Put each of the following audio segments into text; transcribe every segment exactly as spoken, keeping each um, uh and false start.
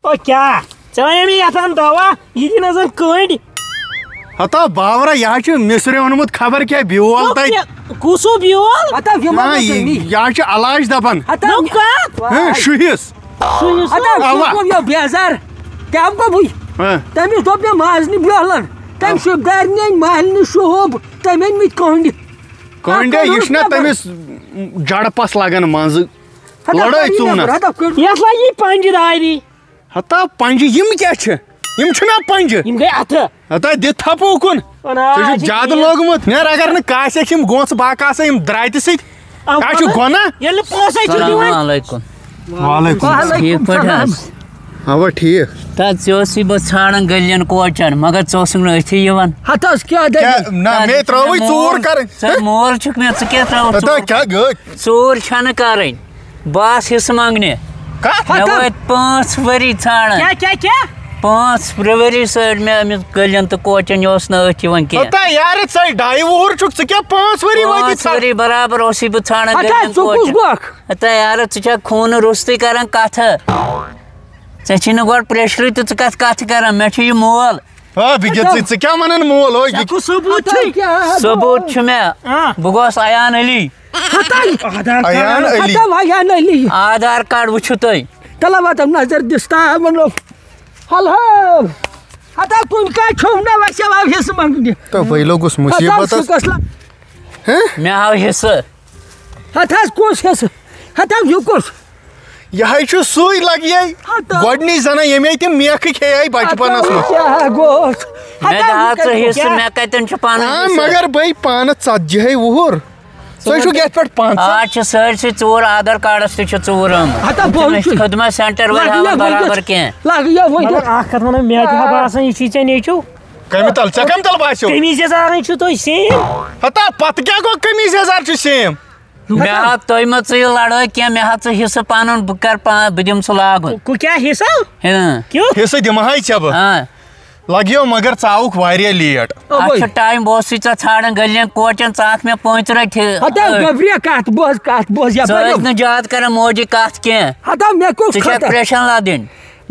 او کیٛاہ؟ ژےٚ وَنے مےٚ یَتھ اَن دوا، یہِ دِ نظر کٔنٛڈۍ۔ ہتا باورا، یہِ حظ چھُ مِصرِ اوٚنمُت خبر کیٛاہ بیول تَتہِ۔ کُس ہیوٗ بیول؟ ہتا یِمو نہ، نہ یہِ، تٔمی۔ یہِ حظ چھُ علاج دَپان۔ ہتا نو کَتھ؟ ہہ، شُہِس۔ سُہ یُس ہتا اوا۔ یہِ گوٚو یہِ بیزار۔ کیٛاہ گوٚو بٕے؟ ہہ۔ تٔمِس دوٚپ مےٚ مازنہِ بیولن۔ تٔمۍ اوا۔ شُپ دارِ نِنۍ مالنہِ شُہُب۔ تٔمۍ أنۍ مٕتۍ کۄنٛڈِ۔ کۄنٛڈے، یہِ چھُنہ تٔمِس جڑپس لگان منٛزٕ۔ ہتا لڑٲے کٔرِو ژوٗنس۔ نٮ۪بر، ہتا کٔرِو۔ یَتھ لگہِ یہِ پنجہِ دارِ۔ ہتا پنجہِ، یِم کیٛاہ چھِ؟ یِم چھِنہ پنجہِ؟ یِم گٔے اَتھٕ۔ ہتا دِ تھپھ اُکُن۔ وَن ژےٚ آز چھُکھ چھِ زیادٕ ٹھیٖک۔ لوگمُت۔ نیرٕ اگر نہٕ کاسہِ اَکھ یِم گونٛژھ باقہٕ آسے یِم درٛاتہِ سۭتۍ۔ اَو اَسہِ چھُ خبر۔ گۄناہ۔ ییٚلہِ نہٕ پونٛسَے چھُ دِوان۔ السلام علیکم۔ وعلیکم۔ وعلیکم ٹھیٖک پٲٹھۍ حظ؟ السلام۔ اَوا ٹھیٖک۔ تَتھ ژےٚ اوسُے بہٕ ژھانڈان گٔلین کوچن، مگر ژٕ اوسُکھ نہٕ أتھی یِوان۔ ہتس کیٛاہ دٔلیٖل؟ کیٛاہ؟ نہ، مے ترٛٲوٕے ژوٗر کَرٕنۍ۔ ژٕ مول چھُکھ مےٚ، ژٕ کیٛاہ ترٛٲوٕتھ ہتا ژوٗر؟ کیٛاہ گٔے؟ ژوٗر چھَنہٕ کَرٕنۍ۔ بہٕ آس حصہٕ منٛگنہِ۔ کَتھ؟ مےٚ ہتا؟ وٲتۍ پانٛژھ ؤری ژھانڈان۔ کیٛاہ، کیٛاہ، کیٛاہ؟ پانٛژھ ؤری ژھانڈ مےٚ أمِس گٔلین تہٕ کوچن، یہِ اوس نہٕ أتھۍ یِوان کینٛہہ۔ ہتا یارٕ، ژَے ڈاے وُہُر چھُکھ، ژٕ کیٛاہ پانٛژھ ؤری وٲتی پانٛژھ ژھانڈ؟ ؤری برابر اوسُے بہٕ ژھانڈان ہتا گٔلین ژٕ کُس کوچن۔ گوکھ؟ ہتا یارٕ، ژٕ چھَکھ خوٗنہٕ روٚستُے کران کَتھٕ۔ ژےٚ چھی نہٕ گۄڈٕ پریشرٕے تہٕ ژٕ کَتھ، کَتھ کران؟ مےٚ چھُ یہِ مول۔ آ، بہٕ کیٛاہ، ژٕ، ژٕ کیٛاہ وَنان مول؟ اوے، ژےٚ کُس ثبوٗت ہتا چھُے؟ کیٛاہ؟ ثبوٗت چھُ مےٚ۔ آ۔ بہٕ گوس ایان علی۔ ہتا۔ آدھار کارڈ۔ ایان علی۔ ہتا ایان علی۔ آدھار کارڈ وٕچھِو تُہۍ۔ تَلہ وَتَم نظر دِس تا وَنو۔ ہلو۔ ہتا کُنہِ کانٛہہ کھیوٚم نہ وَسیو آو حِصہٕ منٛگنہِ۔ تہٕ وۄنۍ لوٚگُس ہتا مُصیٖبتَس۔ شُکَس لا-، ہہ؟ مےٚ آو حِصہٕ۔ ہتا کُس حِصہٕ؟ ہتا یہِ کُس؟ یہِ ہَے چھُ سُے لَگہِ۔ ہتا۔ گۄڈٕنِچ زَنان ییٚمے تِم میکھٕ کھیٚیے بَچپَنَس منٛز۔ کیٛاہ گوٚو؟ مےٚ ہتا دِ ہا یہِ ژٕ کَتہِ؟ حِصہٕ، کیٛاہ؟ مےٚ کَتٮ۪ن چھُ پَنُن آ، حِصہٕ؟ مگر بٔے پانہٕ ژتجی ہے وُہُر۔ ژٕ چھُکھ یَتھ پٮ۪ٹھ پنٛژاہ۔ آز چھِ سٲرسٕے ژوٗر، آدھار کارڈَس تہِ چھِ ژوٗر آمٕژ۔ ہتا تِم بہٕ چھِنہٕ چھُس۔ خدمت سینٹر وٲلۍ لَگہِ ہاوان یہِ برابر وٕنکٮ۪س۔ کینٛہہ۔ لَگہِ یہِ وٕنکٮ۪س۔ مگر اَکھ کَتھ وَنو، مےٚ تہِ ہا باسان، یہِ چھُے ژےٚ نیٚچوٗ۔ کَمہِ تَل؟ ژےٚ کَمہِ تَل باسیو؟ قمیٖض یَزارٕے چھُو تُہۍ same۔ ہتا، پَتہٕ کیٛاہ گوٚو؟ قمیٖض یَزار چھُ same۔ مےٚ ہا تۄہہِ مہ ژٕ یہِ لڑٲے کینٛہہ، مےٚ ہا ژٕ حصہٕ پَنُن، بہٕ کَرٕ پا-، بہٕ دِمہٕ سُہ لاگُن۔ کُ-، کیٛاہ حصہٕ؟ ہاں۔ کیُتھ؟ حصہٕ دِمہٕ ہاے ژےٚ بہٕ۔ ہاں۔ لگیو، مگر ژٕ آوُکھ واریاہ late۔ اوے۔ اَتھ چھُ time، بہٕ اوسُے ژےٚ ژھانڈان گٔلین کوچن، ژٕ آکھ مےٚ پٲنٛژِ رٹہِ۔ ہتا، ہاں۔ گبریا کتھ، بوز کتھ، بوز یپٲرۍ۔ ژٕ ٲسۍ نہٕ زیادٕ کران موجی کتھ کینٛہہ۔ ہتا، مےٚ کُس ژٕ چھکھ خطا؟ پریشان لدٕنۍ۔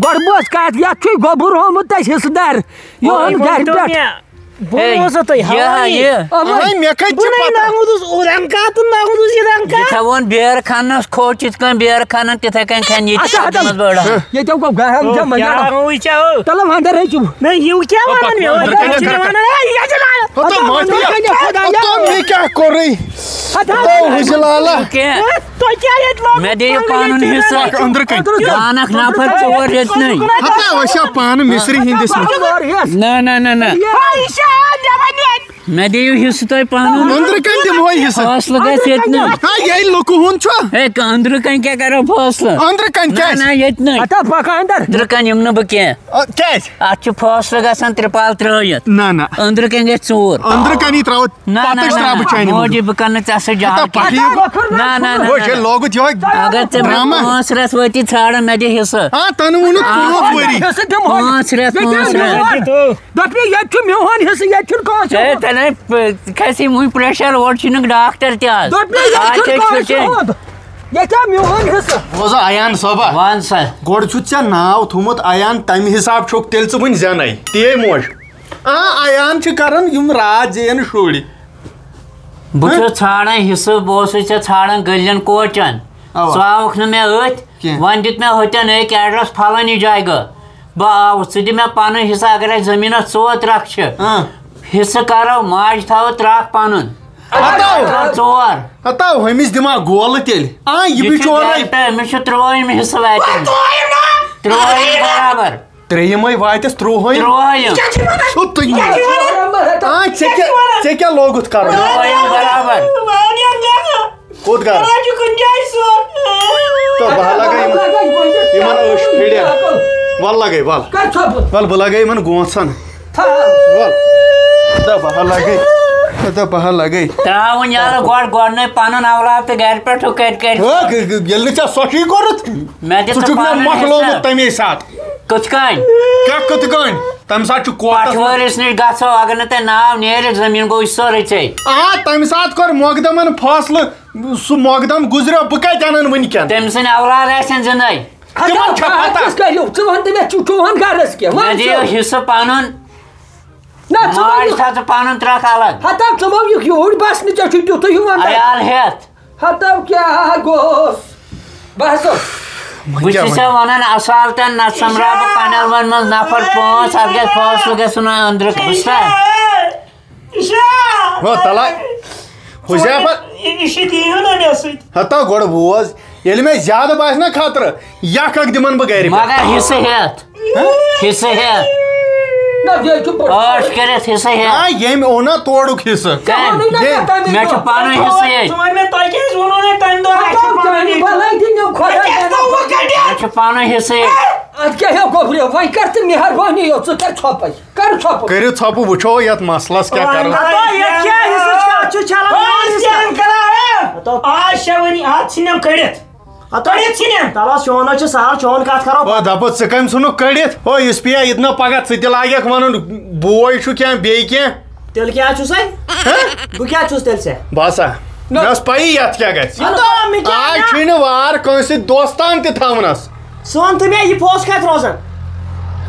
گۄڈٕ بوز کتھ، یتھ چھُے گوٚبُر ہومُت اَسہِ حصہٕ دار۔ یہِ اوٚن گرِ پٮ۪ٹھ۔ بہٕ ہے، وَنو سا تۄہہِ، یہِ ہا ہاوان یہِ۔ یہِ۔ اوے۔ ہاے، مےٚ کتہِ بہٕ چھِ نے پتہ؟ ناوُن اوسُس اورنگ کتھ، ناوُن اوسُس یہِ رنگ کتھ۔ یہِ تھاوون بیرٕ کھننس کھوٚت، یِتھ کٔنۍ بیرٕ کھنن، تِتھے کٔنۍ کھنہِ ییٚتہِ اچھا، ہتا۔ خدمت بٲڑ ہن۔ ییٚتیو گوٚو گرم او، جمع کیٛاہ جناب۔ روی ژےٚ او؟ تلہٕ وۄنۍ دَرے ژٕ۔ نہ، یِو کیٛاہ او، وَنان مےٚ؟ پَتہٕ او، وَنان تُہۍ کیٛاہ کیٛاہ چھِو کران؟ وَنان؟ اے، یہِ چھِ لَڑان۔ ہتا، ہتا، ماجہِ ہتا، مےٚ، ہتا، ہتا، مےٚ کیٛاہ کوٚرُے؟ ہتا، ہتا، حُجہِ لالا۔ کینٛہہ۔ تۄہہِ کیٛاہ ییٚتہِ لوگُو؟ مےٚ دِیِو پَنُن حِصہٕ۔ اَکھ أنٛدرٕ کَنۍ۔ أنٛدرٕ کَنۍ۔ پانَکھ نفر ژور ییٚتہِ نٕے۔ ہتا، أسۍ چھا پانہٕ مِصری ہِنٛدِس منٛز؟ نہ، نہ، نہ، نہ۔ ہا، یہِ چھِ آ، مےٚ وَنہِ ییٚتہِ۔ مےٚ دِیِو حِصہٕ تۄہہِ پَنُن۔ أنٛدرٕ کَنۍ دِمہوے حِصہٕ۔ فٲصلہٕ گژھِ ییٚتہِ نٕے۔ ہا، ییٚلہِ لُکہٕ ہُنٛد چھُ۔ ہے، أنٛدرٕ کَنۍ کیٛاہ کَرو فٲصلہٕ؟ أنٛدرٕ کَنۍ نہ، کیٛازِ؟ نہ، ییٚتہِ نٕے۔ ہتا، پَکھ اَنٛدر۔ أنٛدرٕ کَنۍ یِم نہٕ بہٕ کینٛہہ۔ آ، کیٛازِ؟ اَتھ چھُ فٲصلہٕ گژھان ترٛپال ترٛٲیِتھ۔ نہ، نہ۔ أنٛدرٕ کَنۍ گژھِ ژوٗر۔ أنٛدرٕ کَنی ترٛاوو۔ نہ، نہ، پَتہٕ نہ، چھِ ترٛاوٕ نہ۔ چانہِ موجی، منٛز۔ بہٕ کَرٕ نہٕ ژےٚ سۭتۍ جہل ہتا، کینٛہہ۔ پَتہٕ یہِ۔ نہ، نہ، نہ، نہ۔ وۄنۍ چھے لوگُت یِہوٚے اگر ژےٚ مےٚ ڈرامہ۔ پانٛژھ رٮ۪تھ وٲتی ژھانٛڈان، مےٚ دِ حِصہٕ۔ آ، تَنہٕ ووٚنُتھ آ۔ پانٛژھ ؤری۔ حِصہٕ دِمہوے۔ پانٛژھ رٮ۪تھ، ییٚتہِ پانٛژھ رٮ۪تھ۔ دِمہوے۔ دوٚپ مےٚ، ییٚتہِ چھُ میون حِصہٕ، ییٚتہِ چھُنہٕ کٲنٛسہِ ہے، ہُنٛد۔ ژےٚ نے پ-، کھسہِ وُنہِ pressure، اورٕ چھُے نہٕ ڈاکٹر تہِ آز۔ دوٚپ مےٚ، ییٚتہِ آز چھُنہٕ چھے کٲنٛسہِ چھُٹی۔ ہُنٛد۔ ییٚتہِ آو میون حِصہٕ۔ بوزا ایان صٲبا۔ وَن سا۔ گۄڈٕ چھُتھ ژےٚ ناو تھوٚمُت ایان، تَمہِ حساب چھُکھ تیٚلہِ ژٕ وٕنہِ زینَے۔ تی موج۔ آ، ایان چھِ کران یِم راتھ زینہٕ شُرۍ۔ بہٕ ہہ؟ چھُس ژھانڈان حصہٕ، بہٕ اوسُے ژےٚ ژھانڈان گٔلین کوچن۔ اوا۔ ژٕ آوُکھ نہٕ مےٚ أتھۍ۔ کینٛہہ۔ وۄنۍ دیُت مےٚ ہوٚتٮ۪ن أکۍ address فلٲنی جایہِ گٔر۔ بہٕ آوُس، ژٕ دِ مےٚ پنُن حصہٕ، اگر اَسہِ زٔمیٖنس ژور ترکھ چھِ۔ اۭں۔ حصہٕ کرو، ماجہِ تھاوو ترکھ پنُن۔ ہتو۔ ژور۔ ہتو، ہُمِس دِما گولہٕ تیٚلہِ۔ آ، یہِ یہِ چھُ بِچورے۔ گرِ تہٕ أمِس چھُ ترٛوہِم حصہٕ واتان۔ ترٛوہِم برابر۔ ترٛیٚیِمے واتٮ۪س ترٛوہٲیِم۔ ترٛوہٲیِم۔ ژٕ تہِ یہِ کیٛاہ چھُے وَنان؟ آ، ژےٚ کیٛاہ، ژےٚ کیٛاہ لوگُتھ کَرُن؟ ترٛوہٲیِم برابر۔ کوٚت گَرٕ؟ تہٕ بہٕ ہا لَگے یِمَن، یِمَن أچھ پھِرِ۔ وَل لَگے، وَل۔ وَل، بہٕ لَگے یِمَن گونٛژَن۔ وَل۔ تہٕ بہٕ ہا لَگے، تہٕ بہٕ ہا لَگے۔ ترٛاوُن یَلہٕ گۄڈٕ، گۄڈٕنَے پَنُن اولاد تہٕ گَرِ پٮ۪ٹھ ہُہ کَرِ، کَرِ۔ ہو، گ-، گ-، ییٚلہِ نہٕ ژےٚ سۄچھٕے کوٚرُتھ، مےٚ دِ ژٕ ژٕ چھُکھ مےٚ پَنُن مۄکلومُت حِصہٕ۔ تَمے ساتہٕ۔ کِتھ کٔنۍ؟ کیٛاہ کِتھ کٔنۍ؟ تَمہِ ساتہٕ چھُ کوٹَس منٛز۔ پٹھوٲرِس نِش گژھو، اگر نہٕ تۄہہِ ناو نیرِ، زٔمیٖن گوٚو یہِ سورُے ژےٚ۔ آ، تَمہِ ساتہٕ کوٚر مۄقدمَن فٲصلہٕ، سُہ مۄقدم گُزریو، بہٕ کَتہِ اَنَن وٕنکٮ۪ن؟ تٔمۍ سٕنٛدۍ اولاد آسن زِندَے۔ تِمن چھا پتہ؟ کٔرِو، ژٕ وَن تہٕ مےٚ، چون غرض کیٛاہ؟ وَن مےٚ دِیِو ژٕ۔ حصہٕ پَنُن۔ نہ، ژٕ وَن ماجہِ یہِ۔ تھاو ژٕ پَنُن ترٛکھ الگ۔ ہتا، ژٕ وَن یہِ یوٗرۍ بَس نہٕ، ژےٚ چھُے تیُتھُے ہیوٗ وَنان۔ عیال ہٮ۪تھ۔ ہتا کیٛاہ گوٚوس؟ بہٕ ہسا۔ بہٕ چھُس ژےٚ وَنان اَصالتَن، نَتہٕ سَمراو بہٕ پَنٮ۪لوَن منٛز نفر پانٛژھ، اَتھ گژھِ فٲصلہٕ گژھُن أنٛدرٕ، بوٗزتھا؟ ہو، تَلہ۔ حُذیفہ۔ یہِ، یہِ چھِ دیٖہُن نہ مےٚ سۭتۍ۔ ہتا گۄڈٕ بوز، ییٚلہِ مےٚ زیادٕ باسہِ نہ خطرٕ، یَکھ اَکھ دِمَن بہٕ گَرِ پٮ۪ٹھ۔ مگر حصہٕ ہٮ۪تھ۔ ہہ؟ حصہٕ ہٮ۪تھ۔ نہ، یہِ چھُ پوٚز۔ ٲش کٔرِتھ حصہٕ ہٮ۪تھ۔ آ، ییٚمۍ اوٚن نا تورُک حصہٕ۔ ژےٚ ووٚنُے نہ ییٚمۍ، مےٚ تَمہِ مےٚ چھُ دۄہ۔ پَنُن حصہٕ ییٚتہِ۔ ژٕ وَن مےٚ، تۄہہِ کیٛازِ ووٚنوُ نہٕ تَمہِ دۄہ؟ اَتھ چھُ اَتھ پَنُن کیٛاہ حصہٕ۔ بَلاے دِنۍ یِم خۄداے مےٚ کیٛازِ تھوٚوُ کٔڑِتھ؟ مےٚ چھُ پَنُن حصہٕ ییٚتہِ۔ اَدٕ کیٛاہ ہیوٚو گوٚبریو، وۄنۍ کر ژٕ مہربٲنی یوت، ژٕ کر ژھۄپَے۔ کر ژھۄپہٕ۔ کٔرِو ژھۄپہٕ، وٕچھو یَتھ مسلَس کیٛاہ کَرو۔ ہتو، ییٚتہِ کیٛاہ حصہٕ چھُ؟ اَتھ چھُ چلان۔ آز کیٛاہ کران؟ ہتو۔ آز چھےٚ وۄنۍ، اَتھ ژھٕنٮ۪م کٔڑِتھ۔ ہتو۔ کٔڑِتھ ژھٕنٮ۪م۔ تَلہٕ حظ، چون حظ چھُ سہل، چون کَتھ کَرو۔ او، دَپہٕ، ژٕ کٔمۍ ژھٕنُکھ کٔڑِتھ؟ او، یُس پیا یہِ تہِ نہ پَگاہ ژٕ تہِ لاگَکھ وَنُن، بوے چھُ کینٛہہ، بیٚیہِ کینٛہہ۔ تیٚلہِ کیٛاہ چھُس وۄنۍ؟ ہہ؟ بہٕ کیٛاہ چھُس تیٚلہِ ژےٚ؟ بہٕ ہسا۔ نہ۔ مےٚ ٲس پَیی یَتھ کیٛاہ گژھِ۔ ہتو، مےٚ کیٛاہ آز نہ؟ چھُے نہٕ وار کٲنٛسہِ سۭتۍ دوستان تہِ تھاونَس۔ ژٕ وَن تہٕ مےٚ، یہِ پوٚژھ کَتہِ روزان؟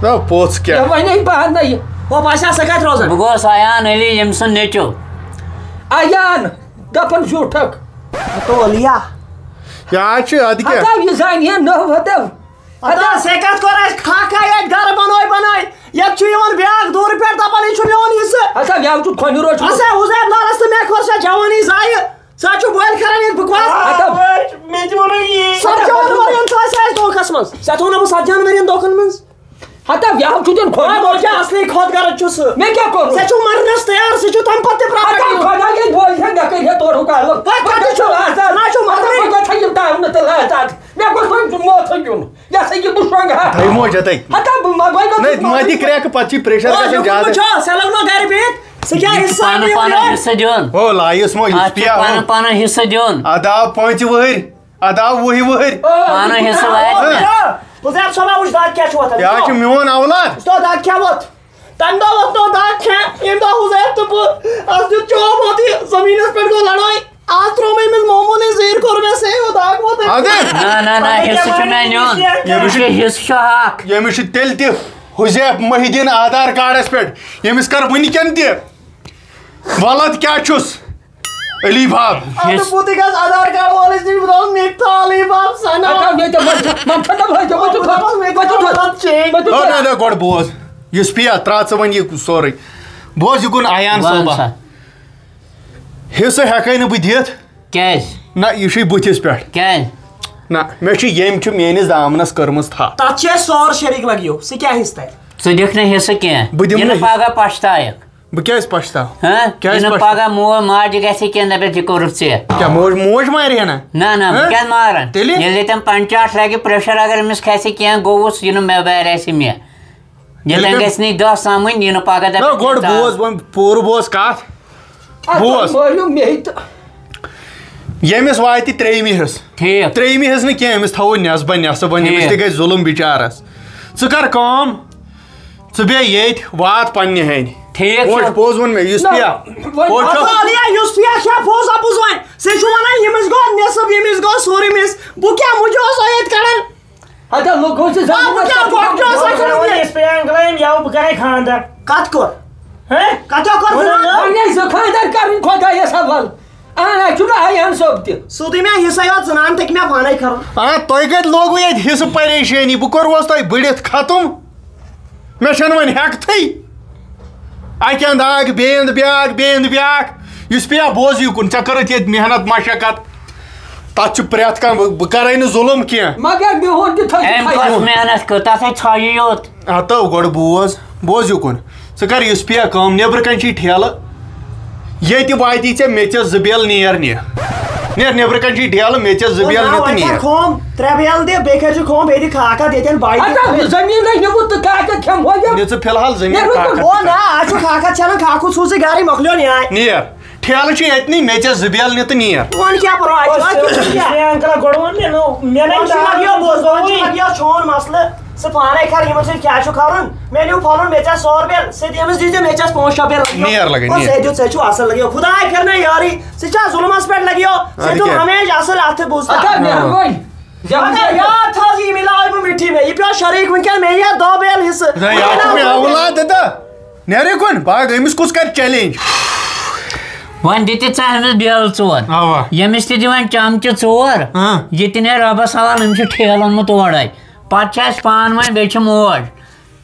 نہ، پوٚژھ کیٛاہ؟ مےٚ وَنے پانہٕ یہِ۔ ہُہ باسیٛا سُہ کَتہِ روزان؟ بہٕ گوس ایان علی، ییٚمۍ سُنٛد نیٚچُو۔ ایان، دَپان زیوٗٹھَکھ۔ ہتو علیا۔ یہِ حظ چھُ، اَدٕ کیٛاہ؟ ہتو یہِ زَنہِ ہے نٔو ہتو۔ ہتو، ژےٚ کَتھ کوٚر اَسہِ کھاہ کھاہ ییٚتہِ گَرٕ بَنٲے بَنٲے؟ یَتھ چھُ یِوان بیٛاکھ دوٗرٕ پٮ۪ٹھ دَپان، یہِ چھُ میون حِصہٕ۔ ہتو، یَوٕ چھُ کھۄنہِ روٚچھمُت۔ اَسا حُزیف لالَس تہٕ مےٚ کوٚر سۄ جوٲنی ضایع۔ ژٕ ہا چھُکھ بٔلۍ کران ییٚتہِ بکواس۔ آ، ہتا۔ مےٚ تہِ ووٚنُے یی۔ ستھ جانورٮ۪ن چھُ اَسہِ، اَسہِ دھوکھس منٛز۔ ژےٚ تھوٚو نہ بہٕ ستھ جانورٮ۪ن دھوکھن منٛز؟ ہتا، یہِ ہا چھُ تیٚلہِ کھوٚت۔ آ، بہٕ چھُس اصلی خۄد غرض چھُ سُہ۔ مےٚ کیٛاہ کوٚرُس؟ ژےٚ چھُو مرنس تیار، سُہ چھُ تَمہِ پتہٕ تہِ ہتا، پراپرٹی۔ خۄدا یے بوزِ ہے، مےٚ کٔرۍ ہے تورُک الگ۔ پتہٕ کتہِ چھُ لحظات؟ نہ چھُ مطلب۔ ہتا، بہٕ کتہِ ہا یِم تاونہٕ تہٕ لحظات؟ مےٚ گوٚژھ وۄنۍ موت ہیوٚن۔ یہِ ہسا یہِ بہٕ شۄنٛگہٕ ہا۔ تھٲیِو موجہ تُہۍ۔ ہتا، بہٕ ما گوٚو نہ، ما دِ کرٛٮ۪کہٕ، پتہٕ چھِ pressure او، گژھان یہِ زیادٕ۔ وٕچھو، ژےٚ لوٚگ نہ گرِ بِہِتھ؟ ژےٚ کیٛاہ یہِ چھُ حساب پانہٕ یہِ پانہٕ یہِ؟ حصہٕ دیُن۔ او، لایِس مو، یُس اَتھ چھُ پانہٕ پانہٕ حصہٕ دیُن۔ اَدٕ آو پانٛژِ وٕہٕرۍ، اَدٕ آو وُہہِ وٕہٕرۍ۔ پانہٕ حصہٕ واتہِ۔ او، مےٚ۔ حُزیف صٲبا، وٕچھ دگ کیٛاہ چھُ وۄتھان۔ یہِ حظ چھُ میون اولاد۔ وٕچھ تو دگ کیٛاہ ووٚتھ۔ تَمہِ دۄہ ووٚتھ نہٕ دگ کینٛہہ، ییٚمہِ دۄہ حُزیف تہٕ بہٕ اَسہِ دیُت چوب ووٚتھ یہِ زٔمیٖنَس پٮ۪ٹھ گوٚو لڑٲے۔ آز ترٛوو مےٚ أمِس موموٗنٕے زیٖر، کوٚر مےٚ سیو دگ ووٚتھ أمِس۔ اَدٕ۔ نہ، نہ، نہ، حصہٕ چھُ مےٚ نیُن۔ ییٚمِس چھُ، ییٚمِس چھُ حصہٕ چھُ حق۔ ییٚمِس چھُ تیٚلہِ تہِ حُزیف محی الدیٖن آدھار کارڈَس پٮ۪ٹھ، ییٚمِس کَر وٕنۍکٮ۪ن تہِ ولد کیٛاہ چھُس؟ علی باب۔ اَدٕ بہٕ تہِ گژھٕ آدھار کارڈ وٲلِس نِش، بہٕ دَپَس، مےٚ تہِ تھاو علی باب سَنا۔ ہَتہٕ حظ، مےٚ تہِ، مےٚ تہِ، مےٚ تہِ، مےٚ تہِ، مےٚ تہِ، مےٚ تہِ، مےٚ تہِ، مےٚ تہِ، او، نہ، نہ، گۄڈٕ بوز۔ یُس پیا، ترٛاو ژٕ وۄنۍ یہِ سورُے۔ بوز یہِ کُن ایان وَن صٲبا۔ سا۔ حصہٕ ہٮ۪کَے نہٕ بہٕ دِتھ۔ کیٛازِ؟ نہ، یہِ چھُے بٕتھِس پٮ۪ٹھ۔ کیٛازِ؟ نہ، مےٚ چھُ، ییٚمۍ چھُ میٛٲنِس دامنَس کٔرمٕژ تھپھ۔ تَتھ چھِ اَسہِ سورٕ شریٖک لَگیو، سُہ کیٛاہ حصہٕ تَتہِ؟ ژٕ دِکھ نہٕ حصہٕ کینٛہہ۔ بہٕ دِمہٕ یہِ نہٕ نہٕ۔ پَگاہ پَشتاوَکھ۔ بہٕ کیٛازِ پَشتاوٕ؟ ہہ؟ کیٛازِ یہِ نہٕ پَشتاوٕ؟ پَگاہ مول ماجہِ گژھِ کینٛہہ، دَپٮ۪س، یہِ کوٚرُتھ ژےٚ۔ کیٛاہ موج، موج مارِ ہا نہ؟ نہ، نہ، بہٕ ہہ؟ کیٛازِ مارَن؟ تیٚلہِ؟ ییٚلہِ تٔمۍ پنچاٹھ لَگہِ، pressure اگر أمِس کھسہِ کینٛہہ، گوٚوُس، یہِ نہٕ مےٚ بارِ آسہِ مےٚ۔ ییٚلہِ ییٚتٮ۪ن تٔمۍ گژھِ نہٕ یہِ دَہ سَمٕنۍ، یہِ نہٕ پَگاہ نہ، دَپٮ۪س گۄڈٕ کینٛہہ۔ بوز وۄنۍ، پوٗرٕ بوز کَتھ۔ اَتھ بوز۔ مٲرِو مے تہٕ۔ ییٚمِس واتہِ ترٛیٚیِمہِ حِصہٕ۔ ٹھیٖک۔ ترٛیٚیِمہِ حِصہٕ نہٕ کینٛہہ، أمِس تھاوو نٮ۪صبہ نٮ۪صٕب، وۄنۍ أمِس ٹھیٖک۔ تہِ گژھِ ظُلُم بِچارَس۔ ژٕ کَر کٲم، ژٕ بیٚہہ ییٚتۍ، وات پنٛنہِ ہَنہِ۔ ٹھیٖک چھُ۔ پوٚز، پوٚز ووٚن مےٚ، یُس نہ، پیا۔ وۄنۍ پوٚز چھُ۔ اَتھ آلیا، یُس پیا چھا پوٚز اَپُز وۄنۍ؟ ژےٚ چھُ وَنان، ییٚمِس گوٚو نٮ۪صٕب، ییٚمِس گوٚو سورُے مِس۔ بہٕ کیٛاہ مُجہِ اوسا ییٚتہِ کَڑان؟ ہَتہ لُکھ گوٚو ژےٚ آ، بہٕ زٔمیٖنَس کیٛاہ پٮ۪ٹھ گۄڈٕ چھُ آسان بہٕ کَرُن وَنان، یہِ؟ یِتھ پٲٹھۍ uncle أمۍ یَوٕ بہٕ کَرَے خانٛدر۔ کَتھ کوٚر؟ ہہ؟ کَتھ کوٚر وَنان زِنان؟ نہ۔ وۄنۍ ٲسۍ زٕ خانٛدر کَرٕنۍ خۄدایَس حوالہٕ۔ اَہَن، اَسہِ چھُنہٕ ایان صٲب تہِ۔ سیوٚدُے مےٚ حِصَے یوت زِنان تہِ مےٚ پانَے کَرُن۔ آ، تۄہہِ کَتہِ لوگوُ ییٚتہِ حِصہٕ پریشٲنی؟ بہٕ کوٚروس تۄہہِ بٔڑِتھ ختم؟ مےٚ چھَنہٕ وۄنۍ ہٮ۪کتھٕے۔ اَکہِ اَندٕ اَکھ، بیٚیہِ اَندٕ بیٛاکھ، بیٚیہِ اَندٕ بیٛاکھ۔ یُس پیا بوز یہِ کُن، ژےٚ کٔرٕتھ ییٚتہِ محنت مشقت۔ تَتھ چھُ پرٛٮ۪تھ کانٛہہ، بہٕ، بہٕ کَرَے نہٕ ظُلُم کینٛہہ۔ مگر میون تہِ تھٲیِو أمۍ خیال۔ کۄس محنت کٔر؟ تَتھ ہے ژھایہِ یوت۔ ہتو، گۄڈٕ بوز، بوز یہِ کُن۔ ژٕ کر یُس پیا کٲم، نیبرٕ کنہِ چھُے ٹھیلہٕ، ییٚتہِ واتی ژےٚ میٚژس زٕ بیل نیر نہِ۔ نیر نیبرٕ کنہِ چھُے ٹھیلہٕ، میٚژس زٕ بیل نہِ تہٕ وۄنۍ کر نیر۔ کٲم، ترٛےٚ بیل دِ، بیٚیہِ کر ژٕ کٲم، بیٚیہِ دِ کاکد ییٚتٮ۪ن باے دِ۔ ہتا، زٔمیٖن ہے نیوٗمُت تہٕ کاکد کھٮ۪مہو یہِ۔ نہِ ژٕ فی الحال زٔمیٖن نیرُن کاکد۔ او نا، آز چھُ کاکد ژھٮ۪نان، کاکُد سوٗزٕے گرے، مۄکلیو نیاے۔ نیر۔ ٹھیلہٕ چھُ ییٚتنٕے، میٚژس زٕ بیل نہِ تہٕ نیر۔ وۄنۍ کیٛاہ پرواے چھُ؟ اَتھ کیٛاہ چھُ؟ ہے uncle، گۄڈٕ ووٚن مےٚ نو، مےٚ نَے وۄنۍ چھُ لگیو بوز، وۄنۍ چھُ لگیو چون مسلہٕ۔ ژٕ پانے کر یِمن سۭتۍ کیٛاہ چھُ کرُن؟ مےٚ نیوٗ پنُن، مےٚ ژےٚ سور بیل، ژٕ دِ أمِس، دِیٖزِ مےٚ ژےٚ پانٛژھ شےٚ بیل لگیو۔ نیر لگے، او، نیر۔ ژےٚ دیُت، ژےٚ چھُ اصل لگیو۔ خداے پھِرنَے یٲرٕے، ژٕ چھا ظُلمس پٮ۪ٹھ لگیو؟ ژےٚ اَدٕ دیُت کیٛاہ؟ ہمیشہِ اصل اَتھٕ بوٗزتھا؟ اَدٕ ہا، مےٚ وۄنۍ۔ مگر یاد تھاو زِ یہِ مِلاوٕ بہٕ مِٹھی مےٚ۔ یہِ پیوٚو شریٖک وٕنکٮ۪ن مےٚ یہِ دۄہ بیل حصہٕ۔ ہے، یہِ ہا چھُ مےٚ اولاد، دَدا۔ نیرے کُن، باغ أمِس کُس کَرِ challenge؟ وۄنۍ دِتہِ ژےٚ أمِس بیلہٕ ژور۔ اَوا۔ ییٚمِس تہِ دِوان چمچہٕ ژور، ہاں۔ یہِ تہِ نیرِ رۄبَس حوالہٕ، أمِس چھُ ٹھیلَن منٛز تورَے۔ پَتہٕ چھِ اَسہِ پانہٕ ؤنۍ، بیٚیہِ چھِ موج۔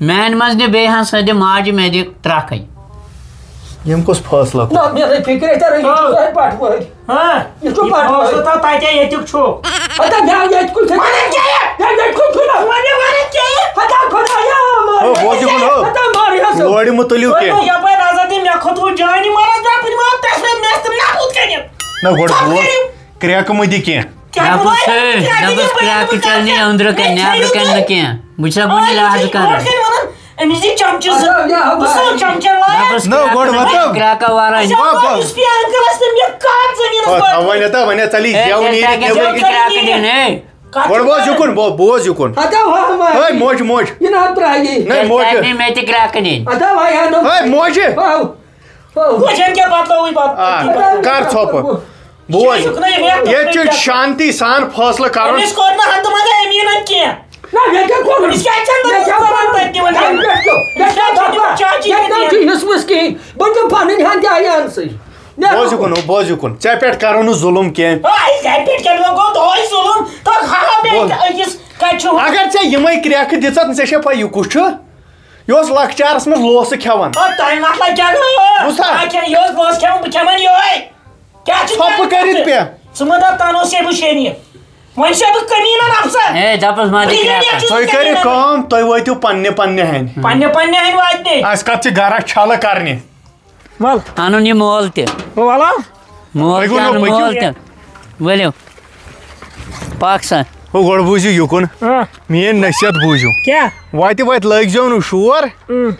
میٛانہِ منٛز دِ بیٚیہِ ہَن سا دِ ماجہِ، مےٚ دِ ترٛکھٕے۔ یِم کُس فٲصلہٕ کوٚر؟ نہ، مےٚ گٔے فِکرِ، تۄہہِ رٔنِو ہاں۔ تُہۍ پَٹھوٲرۍ۔ ہاں۔ یہِ چھُ یہِ پَٹھوٲرۍ۔ فٲصلہٕ تھاو تَتے، ییٚتیُک چھُ۔ ہتا مےٚ ییٚتہِ کُس چھُ؟ وَنان کیٛاہ یہِ؟ مےٚ ییٚتہِ کُس چھُنہٕ؟ وَنہِ وَنان کیٛاہ یہِ؟ ہتا خۄدایا، مار۔ ہو، بوز یہِ کُن، ہو۔ ہتا مار یہِ ہسا۔ لورِ مُتعلِق کیٛاہ؟ یَپٲرۍ نظر دِ، مےٚ کھوٚت وۄنۍ جانٕے، مَرَس دَپٕنۍ ما تَس وۄنۍ مےٚ تہِ نہ بُتھ کَنہِ۔ نہ، گۄڈٕ ژۄپہٕ بوز۔ کٔرِو۔ کرٛٮ۪کہٕ مہٕ دِ کینٛہہ۔ کیٛاہ دَپُس، گوٚو؟ ہے، کیٛاہ دَپُس، دِ کرٛٮ۪کہٕ مےٚ؟ چَلہِ نہٕ أنٛدرٕ کَنہِ، مےٚ نٮ۪برٕ کَنہِ نہٕ کینٛہہ۔ بہٕ چھُسا وُنہِ آ، لحاظ یہِ چھِ کران۔ برونٛٹھ کَنہِ وَنان، أمِس دِ چمچہٕ زٕ۔ اچھا، یہِ ہا بہٕ سُہ بھائی۔ چمچہٕ لایا۔ دَپُس، نہ، گۄڈٕ کرٛٮ۪کہٕ وَتو۔ دِ کرٛٮ۪کہٕ وَرٲے۔ اچھا، بَب، بَب۔ یُس پیارَن کَلَس تٔمۍ یہِ کَتھ زٔمیٖنَس آ، پٮ۪ٹھ۔ آ، وۄنۍ ہَتا، وۄنۍ ہَتا، ژَلہِ یہِ ہے، زٮ۪و ہے، نیٖرِتھ کرٛٮ۪کہٕ نٮ۪برٕ دِ، کِنۍ۔ کرٛٮ۪کہٕ دِنۍ، ہے۔ کَتھ گۄڈٕ بوز یہِ کُن، بو-، بوز یہِ کُن۔ ہتا ہا ماجہِ۔ ہے، موج، موج۔ یہِ نہ ترٛایی۔ نہ، ہے، موج۔ تَتہِ نہٕ مےٚ تہِ کرٛٮ۪کہٕ دِنۍ۔ ہتا ہا یا نہ۔ ہے، موجہِ۔ ہاو۔ ہاو۔ وۄنۍ چھَنہٕ کینٛہہ، پَتہٕ لوٚوٕے پَتہٕ۔ آ، کر ژھۄپہٕ۔ بوز، ییٚتہِ چھُ شانتی سان فٲصلہٕ کرُن۔ أمِس کوٚر نہٕ ہنٛدٕ منٛدٕ أمیٖنَن کینٛہہ۔ نہ، مےٚ کیٛاہ کوٚرُن؟ أمِس کیٛازِ چھَنہٕ مےٚ کیٛاہ کوٚرُن؟ تَتہِ دِوان؟ تَمہِ پٮ۪ٹھ کیٛاہ؟ مےٚ کیٛاہ أمِس کیٛازِ چھَنہٕ دَپان؟ چاچی مےٚ تہِ کیٛاہ دِوان؟ چھُ حِصہٕ وٕصہٕ کِہیٖنۍ؟ بہٕ دِمہٕ پَنٕنۍ ہَن تہِ اَیہِ اَنسٕے۔ نیرو۔ بوز یہِ کُن، بوز یہِ کُن۔ ژےٚ پٮ۪ٹھ کرو نہٕ ظُلُم کینٛہہ۔ آ، أسۍ گرِ پٮ۪ٹھ کَرو گوٚو دۄہَے ظُلُم۔ تہٕ ہاو مےٚ بوز۔ أکِس کَتہِ چھُ؟ اگر ژےٚ یِمَے کرٛٮ۪کہٕ دِژَتھ، ژےٚ چھےٚ پَے یہِ کُس چھُ؟ یہِ اوس لۄکچارَس منٛز لوسہٕ کھٮ۪وان۔ آ، تۄہہِ مطلب کیٛاہ گوٚو؟ بوٗزتھا؟ آ، کیٛاہ یہِ اوس لوسہٕ کھٮ۪وان؟ بہٕ کھٮ۪مَن یِہوٚے۔ کیٛاہ چھُ ژھۄپہٕ کٔرِتھ بیٚہہ۔ ژٕ مہٕ دَپ تَنوٗر شیخ بہٕ شیرنہِ۔ وۄنۍ چھُسے بہٕ کٔمیٖنَن اَفسَر۔ ہے، دَپُس ما تہِ بہٕ کرٛٮ۪کھ یہِ کَتھ۔ چھُس تُہۍ کٔرِو کٔمیٖنَن۔ کٲم، تُہۍ وٲتِو پننہِ پننہِ ہَنہِ۔ پننہِ پننہِ ہَنہِ واتہِ۔ اَسہِ کَتھ چھِ گَرَس چھَلہٕ کَرنہِ؟ وَل۔ اَنُن یہِ مول تہِ۔ وَلہٕ۔ مول تُہۍ تہِ ؤنِو، اَنُن، پٔکِو۔ مول تہِ۔ ؤلِو۔ پَکھ سا۔ ہو، گۄڈٕ بوٗزِو یُکُن۔ آ۔ میٛٲنۍ نصیحت بوٗزِو۔ کیٛاہ؟ وَتہِ وَتہِ لٲگۍ زیو نہٕ شور۔ اۭں۔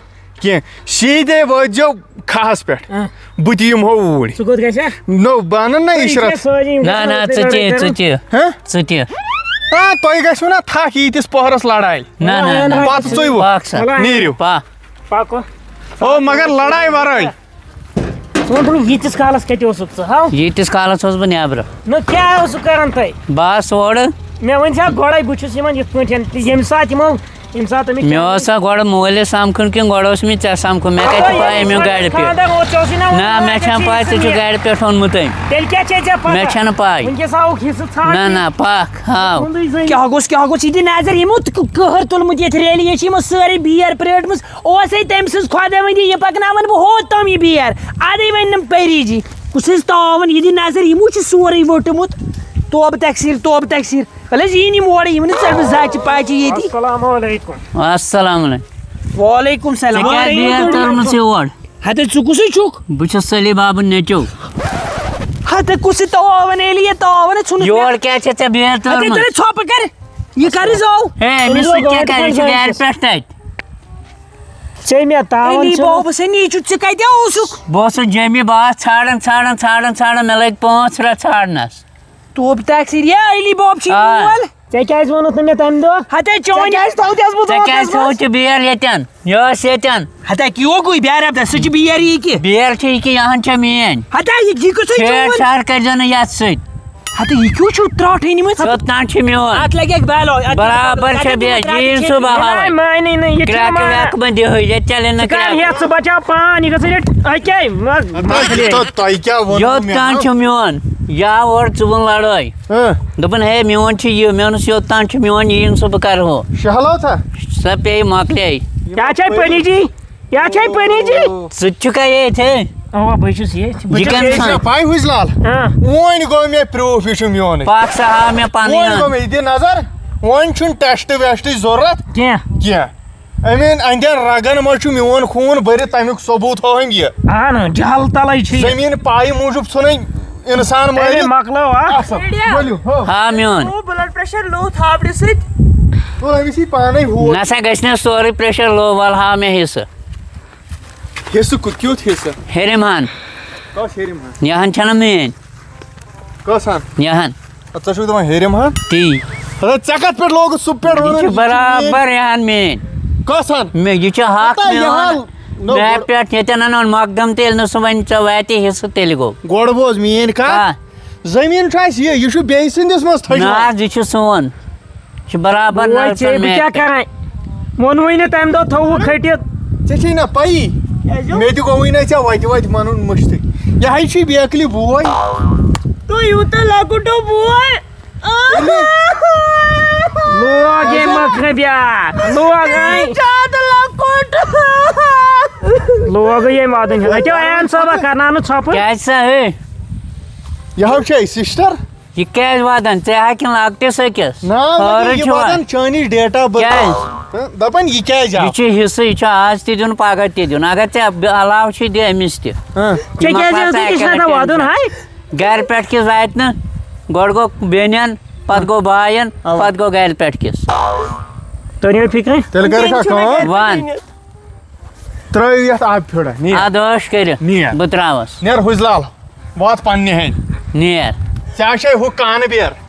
کینٛہہ۔ سیٖدے وٲتۍ زیو کھہَس پٮ۪ٹھ۔ آ۔ بہٕ تہِ یِمہو اوٗرۍ۔ ژٕ کوٚت گژھکھ؟ نو، بہٕ اَنَن نہ ژٕ عشرت۔ یہِ کیٛاہ سٲری یِم نہ، گژھن نہ، ژٕ لڑٲے تہِ، ژٕ کرٕنۍ؟ تہِ۔ ہہ؟ ژٕ تہِ۔ آ، تۄہہِ گژھِوٕ نہ تھکھ ییٖتِس پۄہرَس لڑاے۔ نہ، نہ، نہ۔ پَتہٕ ژٕے وۄتھ۔ پَکھ سا۔ وَلہٕ۔ نیٖرِو۔ پَکھ۔ پَکو۔ او، مگر لڑاے وَرٲے۔ ژٕ وَن تہٕ مےٚ، ییٖتِس کالَس کَتہِ اوسُکھ ژٕ؟ ہاو۔ ییٖتِس کالَس اوسُس بہٕ نٮ۪برٕ۔ نہ، کیٛاہ اوسُکھ کران تۄہہِ؟ بہٕ آس اورٕ۔ مےٚ ؤنۍ زِ ہا گۄڈَے، بہٕ چھُس یِمَن یِتھ پٲٹھۍ، ییٚمہِ ساتہٕ یِمو ییٚمہِ ساتہٕ أمِس مےٚ اوسا گۄڈٕ مٲلِس سَمکھُن کِنہٕ گۄڈٕ اوس مےٚ ژےٚ سَمکھُن؟ مےٚ کَتہِ چھُ پَے أمۍ اوٚن گاڑِ پٮ۪ٹھ؟ خانٛدر اوس، ژےٚ اوسُے نا ووٚنمُت نہ، مےٚ چھَنہٕ پَے، ژٕ چھُکھ گاڑِ پٮ۪ٹھ اوٚنمُت أمۍ۔ تیٚلہِ کیٛاہ چھے ژےٚ پَتہ؟ مےٚ چھَنہٕ پَے۔ وٕنکیٚس آوُکھ حِصہٕ ژھانٛڈنہِ۔ نہ، نہ، پَکھ، ہاو۔ تُہُنٛدُے زٔنۍ۔ کیٛاہ گوٚژھ، کیٛاہ گوٚژھ یہِ دِ نظر؟ یِمو تہِ قہر تُلمُت یَتھ ریلی، یہِ چھِ یِمو سٲرٕے بیر پرٛیٹمٕژ۔ اوسَے تٔمۍ سٕنٛز خۄداوندی، یہِ پَکناوَن بہٕ ہوٚت تام یہِ بیر۔ اَدَے وَنہِ نہٕ پٔری جی۔ کُس حظ تاوَن، یہِ دِ نظر، یِمو چھِ سورُے ووٚٹمُت۔ توبہٕ تقصیٖر، توبہٕ تقصیٖر۔ وَلہٕ حظ، یِیِن یِم اورٕ، یِمَن حظ ژَٹہٕ بہٕ زَچہِ پَچہِ ییٚتی۔ السلام علیکم۔ السلام علیکم۔ وعلیکم السلام۔ ژےٚ کیٛازِ بیٚیہِ تٔرمٕژ یور؟ ہَتہٕ ژٕ کُسُے چھُکھ؟ بہٕ چھُس سلیٖم بابُن نیٚچو۔ ہَتہٕ کُسُے تاوَن ییٚلہِ یہِ تاوَن ژھُنُتھ مےٚ۔ یور کیٛازِ چھےٚ ژےٚ بیٚیہِ ہَتہٕ تٔرمٕژ؟ تٔرۍ ژھۄپہٕ کَرِ۔ یہِ کَرِ زاو۔ ہے، أمِس سۭتۍ کیٛاہ کَرِ؟ یہِ چھُ گَرِ پٮ۪ٹھ تَتہِ۔ ژےٚ مےٚ تاوَن علی ژھُنُتھ۔ بابَس ہے نیٚچو، ژٕ کَتہِ اوسُکھ؟ بہٕ اوسُس جیٚمہِ، بہٕ آس ژھانٛڈان، ژھانٛڈان، ژھانٛڈان، ژھانٛڈان، مےٚ لٔگۍ پانٛژھ رٮ۪تھ ژھانٛڈنَس۔ توبہٕ تقصیٖر، یا علی باب چھُے آ۔ مول؟ ژےٚ کیٛازِ ووٚنُتھ نہٕ مےٚ تَمہِ دۄہ؟ ہَتے چٲنۍ ژےٚ کیٛازِ تھوٚوتھ یَس بہٕ ژےٚ دۄہَس کیٛازِ منٛز؟ تھوٚوُتھ یہِ بیر ییٚتٮ۪ن؟ یہِ ٲس ییٚتٮ۪ن۔ ہَتے کیٛو گوٚو بیر اَبدہ، سُہ چھُ بیر یہِ کہِ۔ بیر چھِ یہِ کہِ یہِ ہَن چھےٚ میٛٲنۍ۔ ہَتے یہِ، یہِ کیُتھ ہے چھیڑ چون؟ چھاڑ کٔرۍزیو نہٕ یَتھ سۭتۍ۔ ہَتے یہِ کیٛو چھُو ترٛاٹھٕے نِمٕژ؟ یوٚت تام چھُ میون۔ اَتھ لَگہِ اَکھ بیلو، اَتھ برابر لَگہِ چھےٚ اَتھ بیٚیہِ، لَگہِ یی نہٕ سُہ بہٕ ہاوَے۔ مےٚ مانے نہٕ، یہِ چھُنہٕ کرٛٮ۪کہٕ مانان۔ وٮ۪کہٕ مہٕ دِہٕے، ییٚتہِ چَلے نہٕ ژٕ کَر کرٛٮ۪کہٕ۔ ہٮ۪تھ، ژٕ بَچاو پان، یہِ گٔژھ رٔٹۍ أکے، مَہ-، مَہ تۄہہِ، کھٔلِتھ۔ تۄہہِ، تۄہہِ کیٛاہ ووٚنوٕ یوٚت مےٚ؟ تام چھُ میون۔ یا اورٕ ژٕ ووٚن لڑٲے۔ ہہ۔ دوٚپُن، ہے، میون چھُ یہِ، مےٚ ووٚنُس، یوٚت تام چھُ میون، یہِ یِن سُہ بہٕ کرٕ ہو۔ شہلو تھا؟ سۄ پیٚیہِ مۄکلے۔ کیٛاہ چھے پٔنی جی؟ کیٛاہ چھے پٔنی جی؟ ژٕ تہِ چھُکھا ییٚتھۍ؟ اَوا، بہٕ چھُس ییٚتھۍ۔ بہٕ یہِ چھُس کَمہِ ییٚتھۍ۔ ساتہٕ؟ پاے حُسۍ لال؟ ہاں۔ وۄنۍ گوٚو مےٚ proof، یہِ چھُ میونٕے۔ پَکھ سا، ہاو مےٚ پَنٕنۍ وۄنۍ ہَن۔ گوٚو مےٚ، یہِ دِ نظر، وۄنۍ چھُنہٕ test ویسٹٕچ ضروٗرت کینٛہہ۔ کینٛہہ۔ أمۍ أنٛدٮ۪ن رگن منٛز چھُ میون خوٗن بٔرِتھ، تَمیُک ثبوٗت ہٲوٕنۍ یہِ۔ اہن، جہل تلے چھُ یہِ۔ زٔمیٖن پایہِ موٗجوٗب ژھُنٕنۍ اِنسان تیٚلے مٲرِتھ۔ مۄکلٲو اَتھ۔ اَصٕل۔ ؤلِو، ہو۔ ہا، میون۔ Low blood pressure، low تھاپڑِ سۭتۍ۔ تُل أمِس یی پانے ہوٗر۔ نسا گژھِ نہٕ سورُے pressure low، وَلہٕ ہاو مےٚ حصہٕ۔ حصہٕ کُ-، کیُتھ حصہٕ؟ ہیٚرِم ہن۔ کۄس ہیٚرِم ہن؟ یہِ ہن چھَنہ میٲنۍ۔ کۄس ہن؟ یہِ ہن۔ اَدٕ ژٕ چھُکھ دَپان ہیٚرِم ہن؟ تی۔ اَدٕ ژےٚ کَتھ پٮ۪ٹھ لوگُتھ سُہ پٮ۪ٹھ یہِ وَنُن؟ چھِ یہِ چھِ برابر میٛٲنۍ۔ یہِ ہن میٛٲنۍ۔ کۄس ہن؟ مےٚ، یہِ چھِ حق ہتا یہِ میون۔ ہن۔ نو، مےٚ گۄڈٕ پٮ۪ٹھ ییٚتٮ۪ن اَنُن مۄقدم تہٕ ییٚلہِ نہٕ سُہ وَنہِ ژےٚ واتہِ حصہٕ تیٚلہِ گوٚو۔ گۄڈٕ بوز میٛٲنۍ کَتھ۔ آ۔ زٔمیٖن چھُ اَسہِ یہِ، یہِ چھُ بیٚیہِ سٕنٛدِس منٛز تھٔجمٕژ۔ نہ حظ، یہِ چھُ سون۔ چھِ برابر بوے، نلکن ژےٚ بہٕ کیٛاہ میٹھ۔ کران؟ ووٚنوُے نہٕ تَمہِ دۄہ تھوٚوُکھ کھٔٹِتھ۔ ژےٚ چھے نہ پَیی؟ کیٛازِ؟ مےٚ تہِ گوٚوُے نہ ژےٚ وَتہِ وَتہِ وَنُن مٔشتٕے۔ یہِ ہَے چھُے بیکلہِ بوے۔ تُہۍ یوٗتاہ لۄکُٹ ہو بوے۔ لوگ ییٚمۍ مۄکھنہٕ بیٛاکھ۔ لوگ أمۍ۔ زیادٕ لۄکُٹ۔ لوگ ییٚمۍ وَدُن۔ ہَتیو عیان صٲبہ، کرناو نہٕ ژھۄپہٕ۔ کیٛازِ سا ہے؟ یہِ ہَو چھے سِسٹر۔ یہِ کیٛازِ وَدان؟ ژےٚ ہا کِنہٕ لۄکٹِس أکِس؟ نہ، مگر ہٲرٕ یہِ چھُ وَدان۔ وَدان چٲنِس date of birth۔ کیٛازِ؟ ہہ، دَپان یہِ کیٛازِ آو؟ یہِ چھُ حِصہٕ، یہِ چھُ آز تہِ دیُن، پگاہ تہِ دیُن۔ اگر ژےٚ ب-، علاوٕ چھُے، دِ أمِس تہِ۔ ہہ۔ ژےٚ یہِ کیٛازِ مۄکلاو ٲسٕے ژٕ یہِ چھُنہ اکہِ لٹہِ وَدُن tension۔ ہاے؟ گرِ پٮ۪ٹھ کِس واتہِ نہٕ، گۄڈٕ گوٚو بیٚنٮ۪ن، پتہٕ گوٚو باین، اَوا۔ پتہٕ گوٚو گرِ پٮ۪ٹھ کِس۔ توٚریو فِکرِ؟ تیٚلہِ کَرِ کھا کٲم؟ وَن۔ ترٛٲیِو یَتھ آبہٕ پھیوٚرہ، نیر۔ اَدٕ عٲش کٔرِتھ۔ نیر۔ بہٕ ترٛاوَس۔ نیر حُجہِ لال، وات پننہِ ہَنہِ۔ نیر۔ ژےٚ ہا چھے ہُہ کانہٕ بیرٕ۔